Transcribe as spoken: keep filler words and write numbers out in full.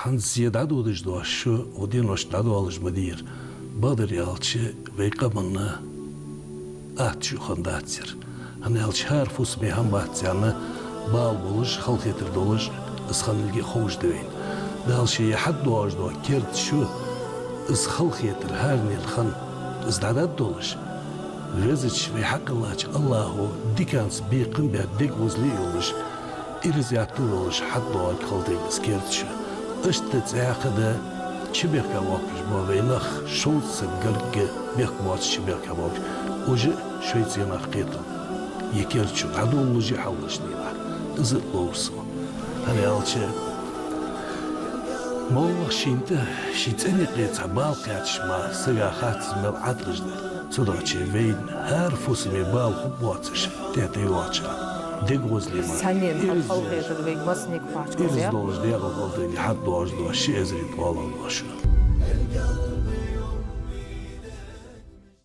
ХӀанз зе дӀадодаш доацаш шу, укх деношка дӀадоалаш ма дий ер. Бакъдар аьлча, вай къаманна атта шу хиннадац ер. ХӀана аьлча, хӀара фусаме хӀама бац аьнна, бала болаш, халахетар долаш, из хинналга ховш да вайна. Дала ше хьатӀадоагӀаш дола керда шу, из халахетар хӀаранена хинна, из дӀадаргдолаш, Везача, вай хьакъ латтача АллахӀа диканца бекхам баь, дег возале а йолаш, ираз етта а волаш хьатӀадоагӀаргхилда вайна из керда шу. Иштта цхьаькха да чубехка боахкаш бола вай нах, шовзткъа саг гаргга бехк боацаш чубехка боахкаш. Уж а шоай цӀенах кхеталу. Е керда шу дӀадолалуш а хьалхашка дийнахьа. Из а ловр сона. ХӀана аьлча, моллагӀа шийна тӀа, ший цӀен юкъе цхьа бала кхаьчача мара, сага хац из мел Ӏаткъаш да. Цудухьа вайна хӀара фусаме бала хургбоацаш, тӀехьа тӀайоагӀача дег возале мара, цхьаннена ираз хьалхетар вайга массанега кхоачаш ираз долаш дегӀал хилда вайна, хьатӀадоагӀаш дола ши эзари тӀа гӀолла дола шу.